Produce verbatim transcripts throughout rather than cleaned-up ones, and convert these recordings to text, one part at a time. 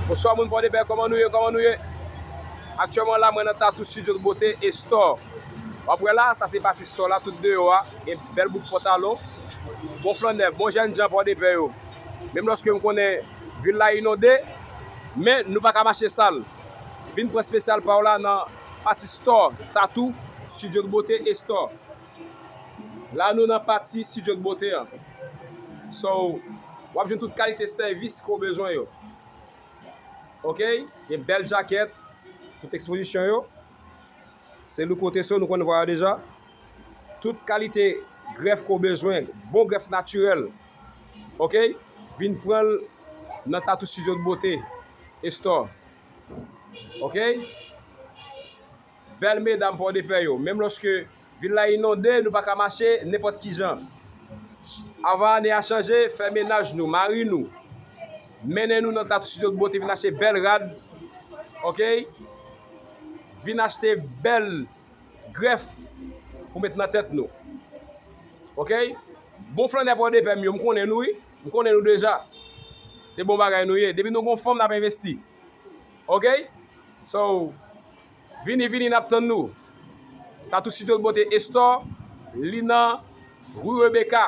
Bonswa moun Pòdepè, kòman nou ye, kòman nou ye? Aktyèlman la, mwen nan Tattoo Studio de Beauté et Store. W ap wè la, sa se pati store la, tout deyò a, gen bèl bout pantalon. Bon flannè, bon jènjan Pòdepè yo. Menm lòske m konnen vil la inonde, men nou pa ka mache sal. Vin pran espesyal pa w la nan pati store, Tattoo Studio de Beauté et Store. La nou nan pati Studio de Beauté an. So, w ap jwenn tout kalite sèvis ke w bezwen yo. Ok? Gen bèl jakèt, tout ekspozisyon yo. Se Louko Teso, nou konn vwa yo deja. Tout kalite grèf ke w bezwen, bon grèf natirèl. Ok? Vin pran l nan Tattoo Studio de Beauté et Store. Ok? Bèl medam Pòdepè yo, menm lòske vil la inonde, nou pa ka mache nenpòt ki jan. Avan ane a chanje, fè mennaj nou, mari nou, mennen nou nan Tattoo Studio de Beauté, vin achte bèl rad, ok? Vin achte bèl grèf pou met nan tèt nou, ok? Bon flannè Pòdepè m yo, m konnen nou wi, m konnen nou deja. Se bon bagay nou ye. Depi nou gon fanm, n ap envesti. Ok? So, vini, vini, n ap tann nou. Tattoo Studio de Beauté et Store, li nan Rue Rebecca.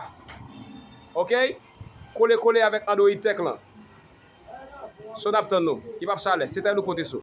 Ok? Kole, kole avèk Android Tech lan. So, n ap tann nou. Ki p ap chalè. Se te Louko Teso.